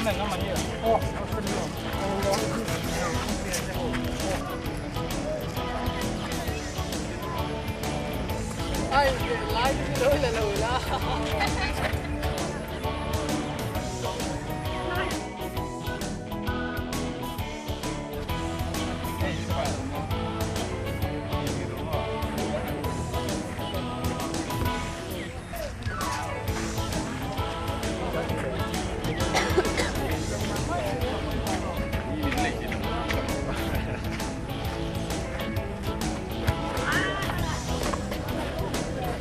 Ay, live.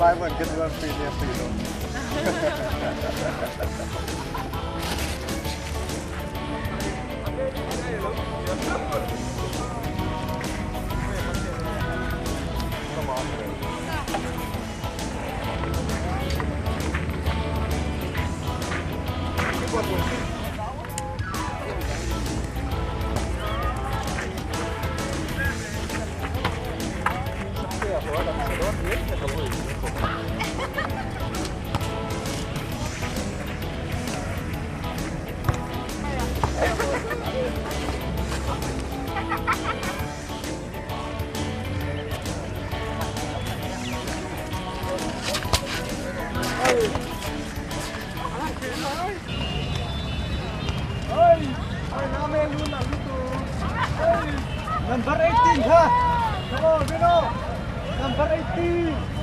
Buy one, get one free near free though. Come on. Number 18, ha? Come on, Vino! Number 18!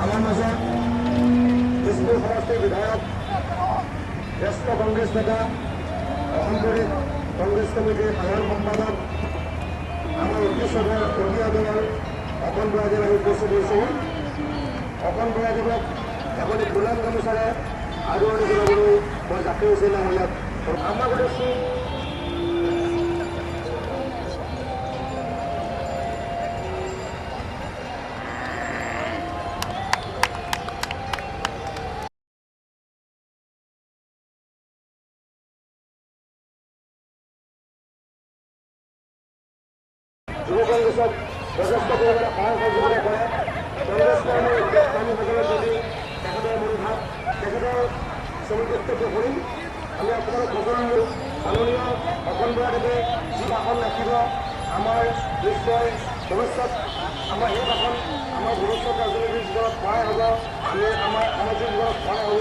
আমাৰ মাজত তেজপুৰ সমষ্টিৰ বিধায়ক জ্যেষ্ঠ কংগ্ৰেছ নেতা অসম প্ৰদেশ কংগ্ৰেছ কমিটিৰ সাধাৰণ সম্পাদক আমাৰ অতি শ্ৰদ্ধাৰ অতি আদৰৰ অকণ বৰাদেৱ আহি উপস্থিত হৈছেহি। অকণ বৰাদেৱক এখনি ফুলাম গামোচাৰে আদৰণি জনাবলৈ মই জাকিৰ হুছেইন ডাঙৰীয়াক আমাৰ সদস্য যুৱ কংগ্ৰেছক যথেষ্ট পৰিমাণে সহায় সহযোগিতা কৰে। কংগ্ৰেছ কৰ্মীৰ কৰ্মীসকলৰ প্ৰতি তেখেতৰ মনোভাৱ, তেখেতৰ চমু বক্তব্য কৰিম। আমি আপোনালোক সকলো মাননীয় অকণ বৰাদেৱে যি ভাষণ ৰাখিব আমাৰ নিশ্চয় ভৱিষ্যত আমাৰ সেই ভাষণ আমাৰ ভৱিষ্যত ৰাজনৈতিক জীৱনত সহায় হ'ব, আমি আমাৰ সামাজিক জীৱনত সহায় হ'ব।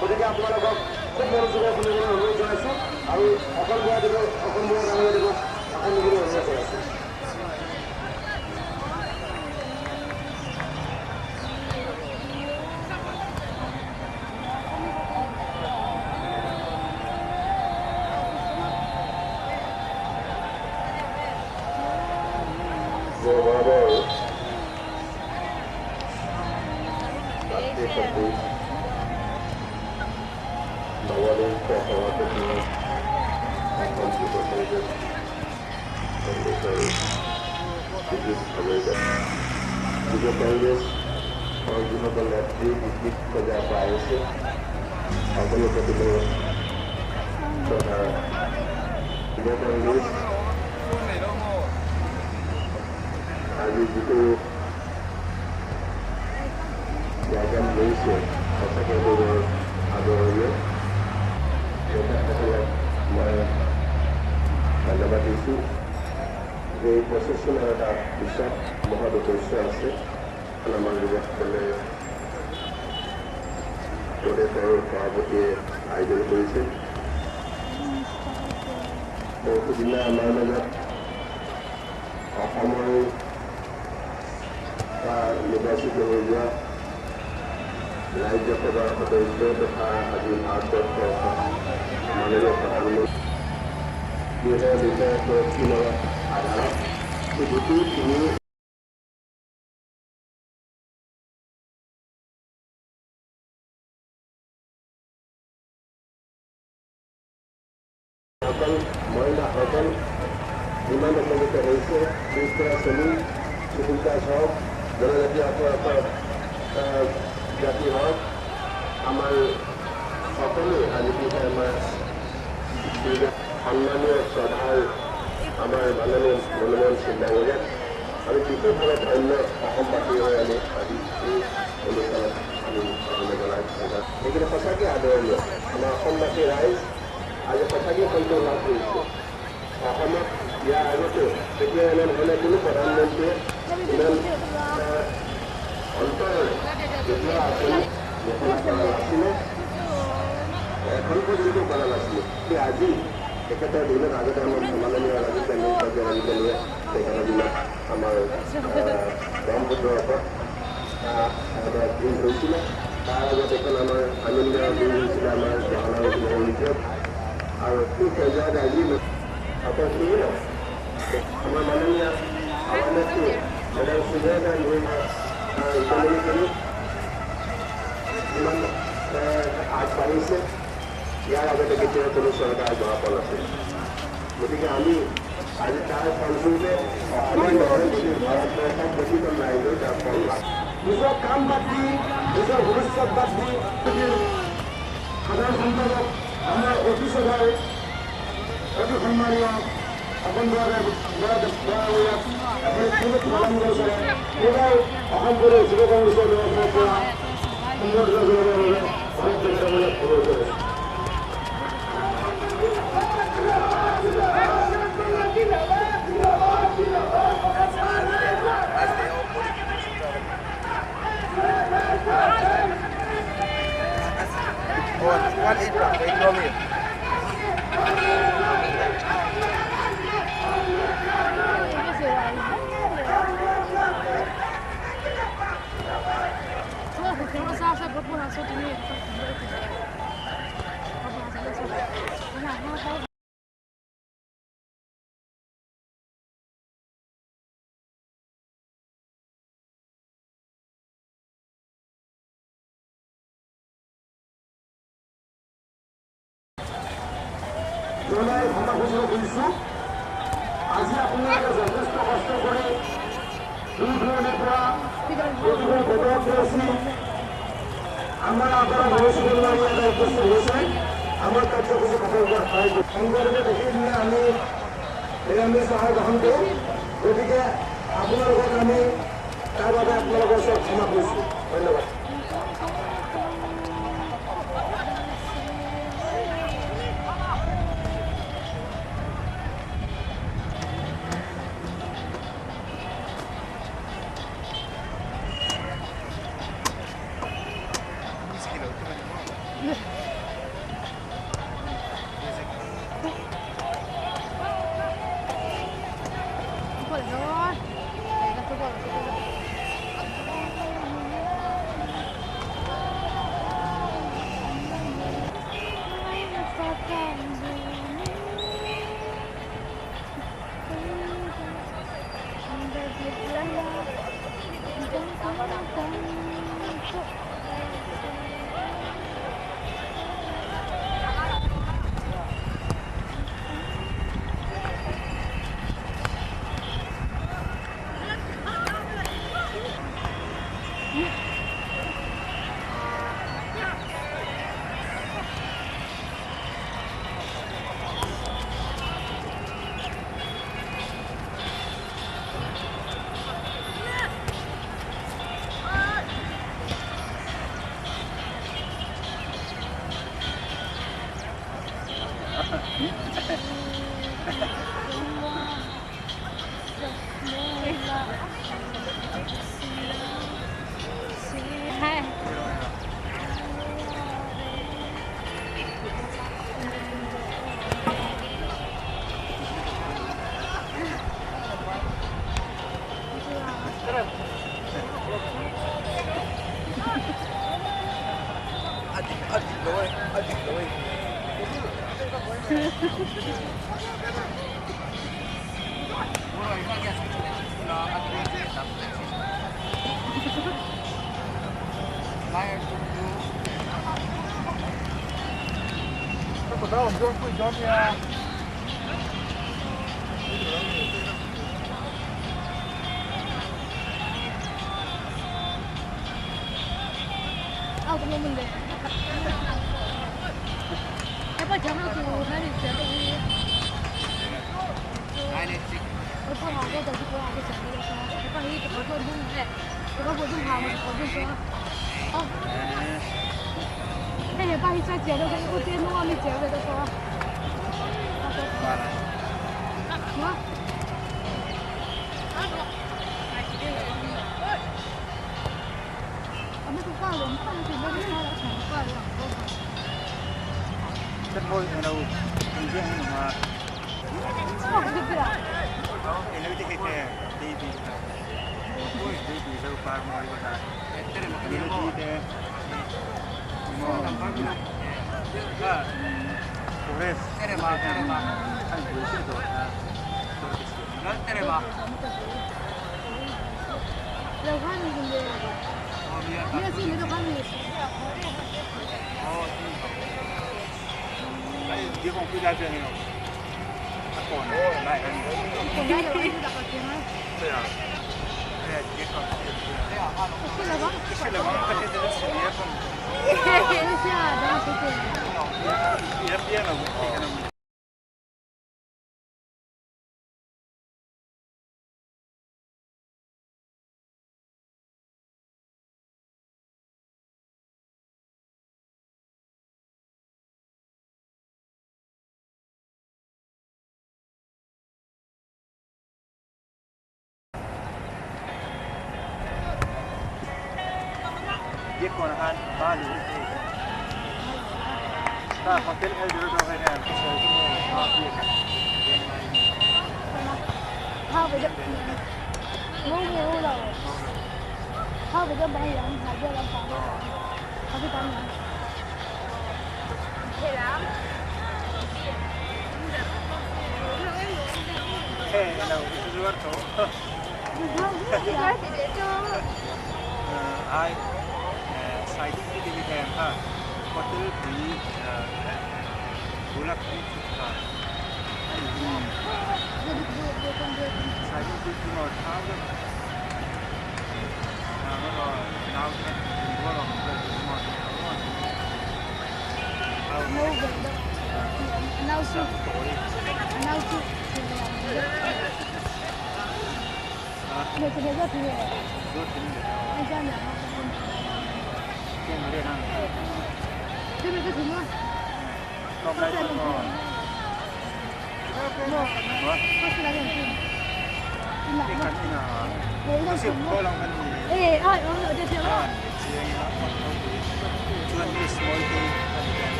গতিকে আপোনালোকক খুব মনোযোগেৰে শুনিবলৈ অনুৰোধ জনাইছোঁ আৰু অকণ বৰাদেৱক অকণ বৰা ডাঙৰীয়াদেৱক ভাষণ দিবলৈ অনুৰোধ জনাইছোঁ। সভাপতি অসম যুৱ কংগ্ৰেছ কংগ্ৰেছৰ হাজৰিকা, যুৱ কংগ্ৰেছ যিসকল নেত্ৰী ডিষ্ট্ৰিক্ট পৰ্যায়ৰ পৰা আহিছে সকলো প্ৰতি মোৰ শ্ৰদ্ধা। যুৱ কংগ্ৰেছ আজি যিটো প্ৰগ্ৰাম লৈছে সঁচাকৈ বৰ আদৰণীয়। তেখেতসকলক মই ধন্যবাদ দিছোঁ যে এই প্ৰচেছনৰ এটা পিছত মহৎ উদ্দেশ্য আছে। আমাৰ যুৱকসকলে প্ৰদেশৰ সভাপতিয়ে আয়োজন কৰিছে। সিদিনা আমাৰ মাজত অসমৰ নিৰ্বাচিত হৈ যোৱা ৰাজ্যসভাৰ সদস্য তথা আজি ভাৰতবৰ্ষৰ মাননীয় প্ৰধানমন্ত্ৰী 2002 আধাৰত গোটেই তিনি সকল মহিলাসকল যিমান উপনীত হৈছে, পিছপৰা শ্ৰেণী, চিভিল কাষ্ট হওক, জনজাতি জাতি হওক, আমাৰ সকলোৱে আজি কি আমাৰ সন্মানীয় শ্ৰদ্ধাৰ আমাৰ মাননীয় মনমোহন সিং ডাঙৰীয়াক আমি বিশেষভাৱে ধন্য অসমবাসী হৈ আমি আজি এই অনুষ্ঠানত আমি অভিনন্দন জনাইছোঁ। সেইখিনি সঁচাকৈ আদৰণীয়। আমাৰ অসমবাসী ৰাইজ আজি সঁচাকৈ সন্তোষ লাভ কৰিছে। অসমত ইয়াৰ আগতে কেতিয়াও এনেধৰণে কোনো প্ৰধানমন্ত্ৰীয়ে ইমান অন্তৰেৰে কেতিয়াও আঁচনি ঘোষণা কৰা নাছিলে, এখন পৰ্যন্ত কৰা নাছিলে। আজি তেখেতৰ দিনত আগতে আমাৰ মাননীয় ৰাজীৱ গান্ধী, ৰাজীৱ গান্ধীয়ে তেখেতৰ দিনত আমাৰ ব্ৰহ্মপুত্ৰৰ ওপৰত এটা ব্ৰিজ হৈছিলে। তাৰ আগত এখন আমাৰ আমিনগাঁও ব্ৰিজ হৈছিলে, আমাৰ জৱাহৰলাল নেহৰু। আৰু সেই পৰ্যায়ত আজি অকল সেয়ে নহয়, আমাৰ মাননীয় সভানেত্ৰী মেডাম সোনিয়া গান্ধীয়ে ইকনমিকেলি ইমান আগবাঢ়িছে, ইয়াৰ আগতে কেতিয়াও কোনো চৰকাৰ যোৱা পোৱা নাছিল। গতিকে আমি আজি তাৰ ফলস্বৰূপে অসমেই নহয়, গোটেই ভাৰতবৰ্ষৰ প্ৰতিখন ৰাইজেও তাৰ ফল লাভ। নিজৰ কাম বাদ দি, নিজৰ ভৱিষ্যত বাদ দি সাধাৰণ সম্পাদক আমাৰ অতি সভাৰ অতি সন্মানীয় অসম পুনৰ অসম প্ৰদেশ যুৱ কংগ্ৰেছৰ তৰফৰ পৰা সম্বৰ্ধনা জনাবৰ বাবে ভাৰত ডাঙৰীয়াক অনুৰোধ জনাইছোঁ। One April, wait, জনাই ক্ষমা খুজিব খুজিছোঁ। আজি আপোনালোকে যথেষ্ট কষ্ট কৰি দূৰ দূৰণিৰ পৰা প্ৰতিখন বতৰত গৈছি আমাৰ আগৰ ভৱিষ্যত ইয়াতে উপস্থিত হৈছে। আমাৰ কাৰ্যসূচী সফল কৰাত সহায় কৰিছে। শংকৰদেৱে সেইদিনা আমি নিৰামিষ আহাৰ গ্ৰহণ কৰোঁ। গতিকে আপোনালোকক আমি তাৰ বাবে আপোনালোকৰ ওচৰত ক্ষমা কৰিছোঁ। ধন্যবাদ।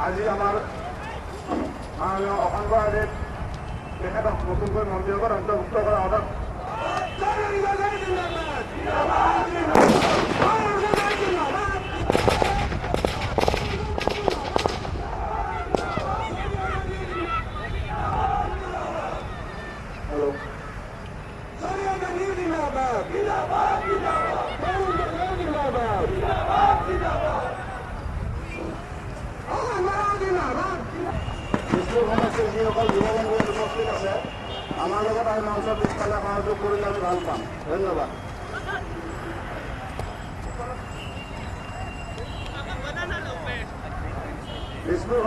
আজি আমাৰ মাননীয় অসম তেখেতক নতুনকৈ মন্ত্ৰীসভাত অন্তৰ্ভুক্ত কৰা অৰ্থাৎ আছে, যিসকল যুৱ বন্ধু উপস্থিত আছে, আমাৰ লগত আহি মঞ্চৰ পিছফালে সহযোগ কৰিলে আমি ভাল পাম। ধন্যবাদ। Dispur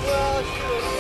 Well, sure.